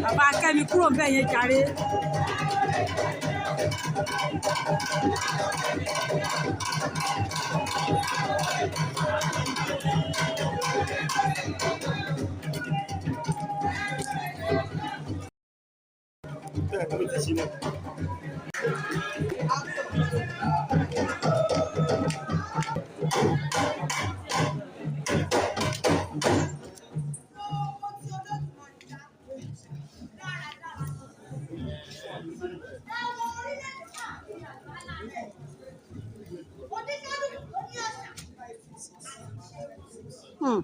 Bàbá Kẹ́mi kúrò ń bẹ̀ yẹn jàre. Hmm.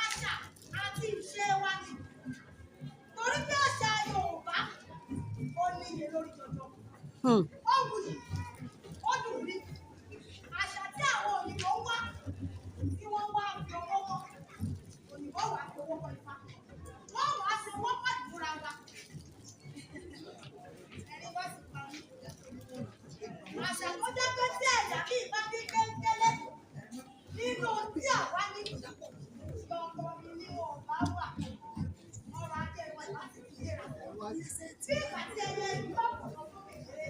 Àṣà àti ìṣe wa ni. Torí pé àṣà Yorùbá ó níye lórí jọjọ. Ó wuyì, ó dùn rí. Àṣà tí àwọn òyìnbó ń wá, tí wọ́n wá fi owó kọ́. Òyìnbó wá fi owó kọ́ Ifá. Wọ́n wá fi owó kọ́ ìbúra wa. Ẹni wá sì pa mí. Àṣà tó jẹ́ pé tí ẹ̀yà míì bá ní kéńkélé nínú tí àwa ní lọ́kọ̀ mi ní wọn bá wà. Ọrọ̀ ajé wọn láti fi yéra. Bí ìgbà tí ẹyẹ ìlú ọ̀pọ̀lọpọ̀ tó kékeré.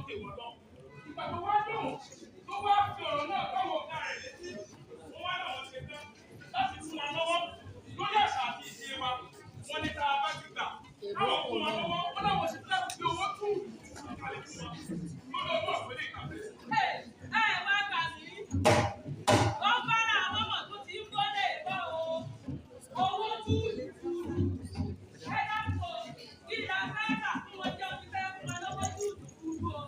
lókè wọn lọ. Ìgbà tó wá dùn tó wá fi ọ̀rọ̀ náà káwọn ọ̀gá rẹ̀ létí, wọ́n wá làwọn ṣe tán láti fún wa lọ́wọ́ lórí àṣà àti ìṣe wa. Wọ́n ní tá a bá ti gbà káwọn fún wa lọ́wọ́, wọ́n láwọn ṣe tán láti gbé owó tù kalẹ̀ fún wa lórí ọdún ọ̀pẹ̀lẹ̀ ìkàwé. Ẹ wá gbà mí. Ó bára àwọn ọmọ tó ti ń bọ́lé bọ́ o. Owó túùlù. Ẹ dákun, kí la fẹ́ tà fún wọn jẹ́ omi fẹ́ fún wọn lọ́wọ́ túùlù o.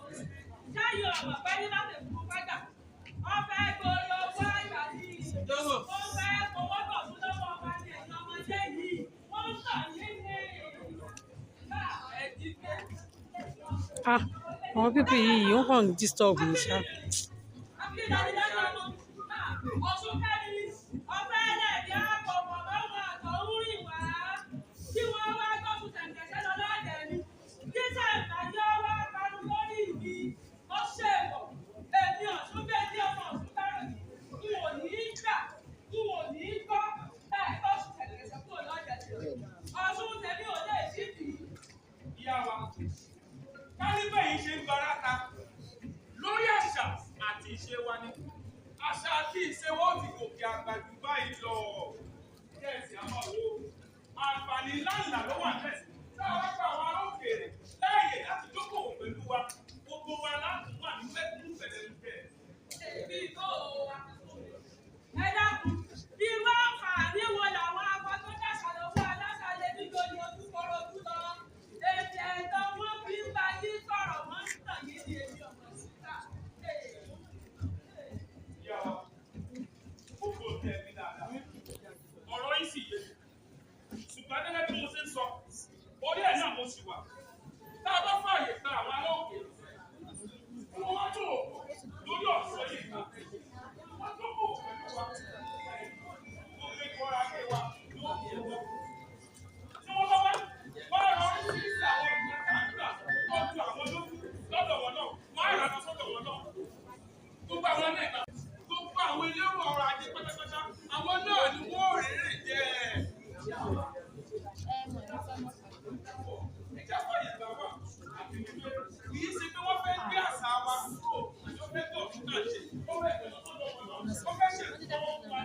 Ṣáyọ̀ ọ̀mọ̀ pẹ́ ní láti fún pẹ́jà. Wọ́n fẹ́ gbòòrò owó àgbà ní. Ó fẹ́ fowó bọ̀ fún lọ́wọ́ ọba ní ẹ̀yìn ọmọdé yìí. Wọ́n ń tàn yín ní. Ẹ jí gbé. Ah, àwọn people yìí wọ́n kàn ń disturb mi ṣá. Ọ̀ṣun tẹ̀mí ò lè ṣíbi. Ìyá wa, kálíbẹ̀ yìí ṣe ń barata lórí àṣà àti ìṣe wa ni. Àṣà àti ìṣe wa ó ti gòkè àgbà jù báyìí lọ. Kẹ̀sì àmọ́ wo àǹfààní ńláńlá ló wà bẹ́ẹ̀. Tá a bá gba àwọn ará òkèèrè láàyè láti dókòwò pẹ̀lú wa, gbogbo wa láti wà ní mẹ́kún pẹ̀lẹ́mùkẹ́. Ẹ dákun, irú àǹfààní wo làwọn akọ tó dàṣà lọ́wọ́ aláṣà lè níjó ní ojúkorojú lọ? Ètò ẹ̀tọ́ wọn fi ń bá yín sọ̀rọ̀ wọ́n ń tàn yín ní èmi ọ̀mọ̀ síta. Ìyá wa, gbogbo tẹ̀ mí dáadáa. Ọ̀rọ̀ yìí sì yé mi. Ṣùgbọ́n gẹ́gẹ́ bí mo ṣe ń sọ, orí ẹ̀ náà mo sì wà. Tá a bá fààyè gba àwọn ará òkèèrè, kí wọ́n wá tó òkò lórí ọ̀sọ́ yìí ká. Wọ́n tó kò pẹ̀lú wa. Gbogbo ètò ọrọ̀ ajé wa yóò di ẹ̀wọ́. Tí wọ́n bá wá, wọ́n á rọ oríṣiríṣi àwọn nǹkan tá à ń gbà tó ju àwọn lójú lọ́dọ̀ wọn náà. Wọ́n á rà lọ sọ́dọ̀ wọn náà. Gbogbo àwọn náà ìgbà gbogbo àwọn elérò ọrọ̀ ajé pátápátá, àwọn náà ni wọ́n ò rérè jẹ. Ẹja fàyè gbà wá àti wípé kì í ṣe pé wọ́n fẹ́ gbé àṣà wa kúrò àti wọ́n fẹ́ gbé òfin náà ṣe, wọ́n fẹ́ gbé lọ́sọ̀dọ̀ wọn náà, wọ́n fẹ́ ṣe ìfowópamọ́ fún wa.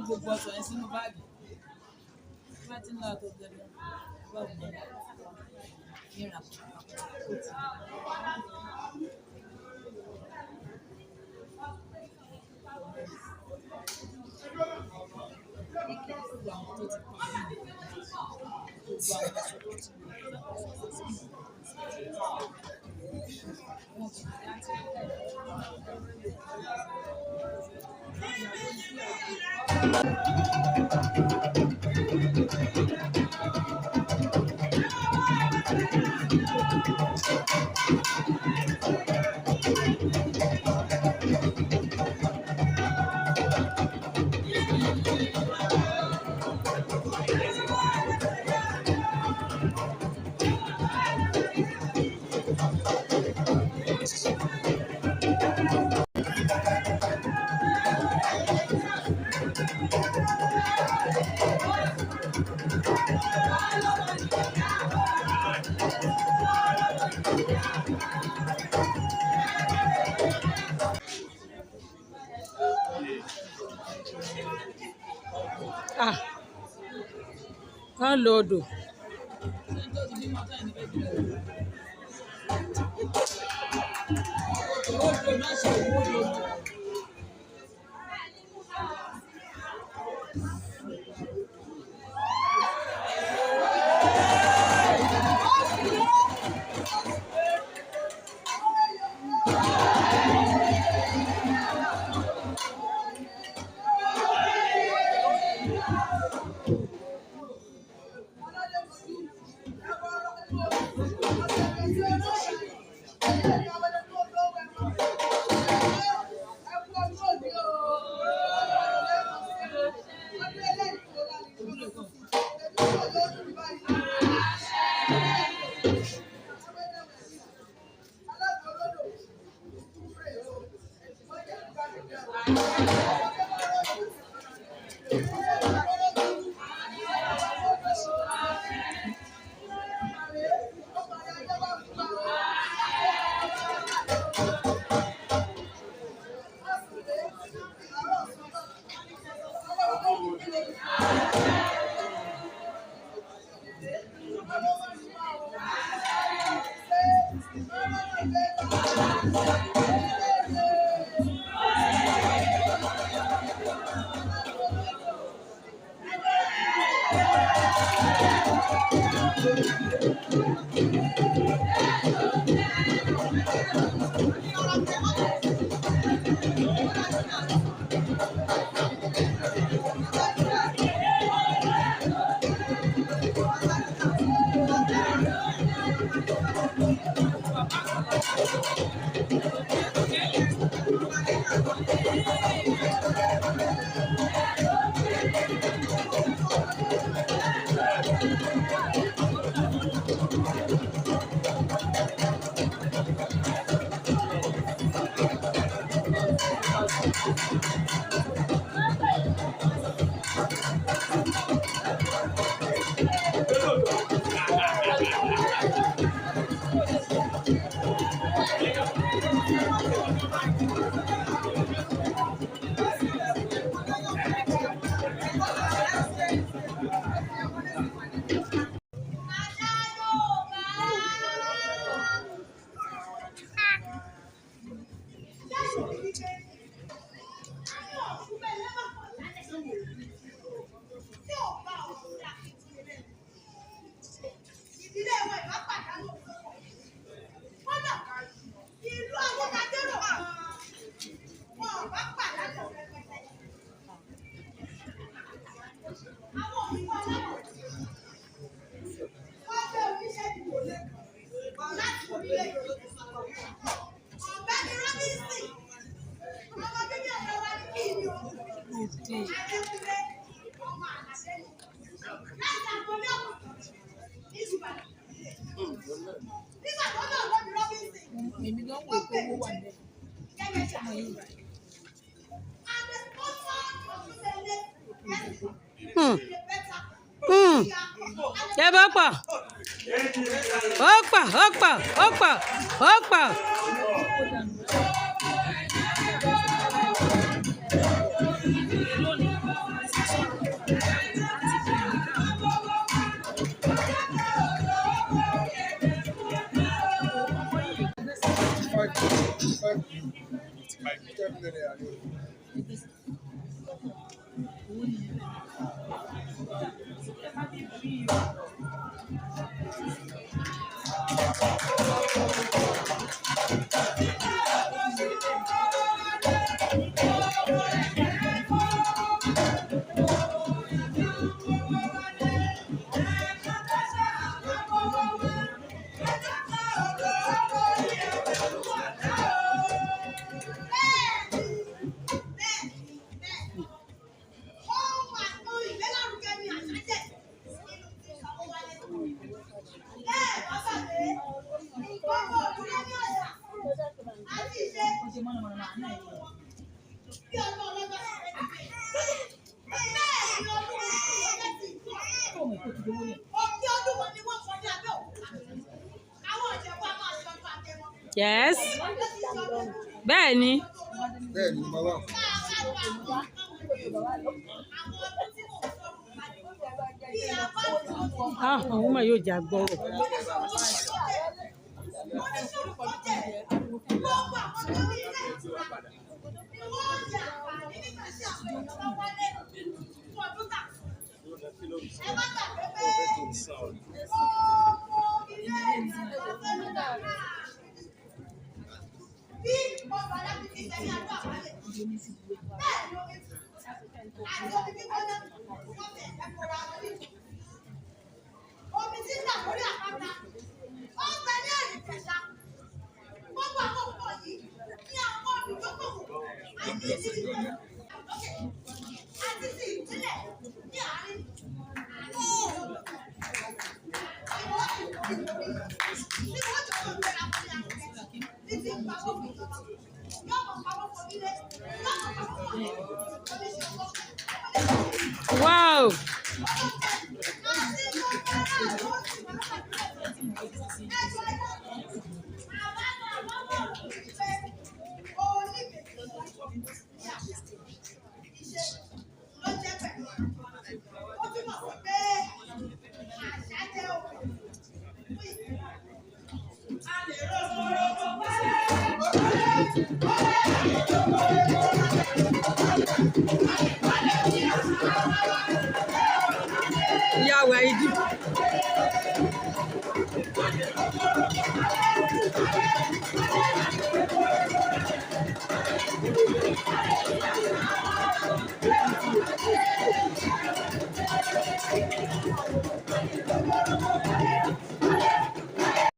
Gbogbo ọsàn yẹn sínú báàgì tí wọ́n ti ń lọ àtọ̀jọ́ báàgì yẹn rà ó ti. Gbogbo àwọn tó ti pa gbogbo àwọn aṣọ tó ti wọ́n ti láti. Kán lọ odò. Àṣà Yorùbá. Lẹ́yìn wípé àwọn ọ̀ṣun bẹ́ẹ̀ lẹ́bàá pọ̀ lálẹ́ tí ò bá ọ̀ṣun dà ìdílé wọn ìbá pàdánù púpọ̀. Kódà ìlú Awódàdérò gan-an wọn ò bá pàdánù rẹpẹtẹ. Àwọn òyìnbó aláwọ̀ wọ́n fẹ́ oníṣẹ́ ìdìbò lẹ́kọ̀ọ́ láti orílẹ̀-èdè. Ọ̀gbẹ́ni Robinson, ọmọ bíbí ọ̀dọ̀ wa ní kí ni o? Adékúnlé, ọmọ àlàdé ni. Láti àgbọ̀lé ọ̀pọ̀ ní Ìbàdàn. Nígbà tó náà lọ́bi Robinson, Èmi gan wò pé owó wà níbẹ̀. gẹ́gẹ́ bí àṣẹ. And the sponsor of Sunday Festival is a better Ẹ bá pa. Ó pa, ó pa, ó pa, ó pa. Yes. Bẹ́ẹ̀ ni. Bẹ́ẹ̀ ni mo wà. Ah, àwọn ọmọ yóò jà gbọ́rọ̀. Bí ọba alábíbí ṣe ní àdó àbálẹ̀, bẹ́ẹ̀ ni omi àti omi gbígbóná wọ́n fẹ̀ ẹ̀kọ́ra orí. Omi tí ń dà lórí àpáta, ó ń bẹ ní ẹ̀rìn ìjẹ̀ṣà. Gbogbo àwọn nǹkan yìí ní àwọn olùdókòwò àti ìdílé àti ti ìpínlẹ̀ ní àárín Wow!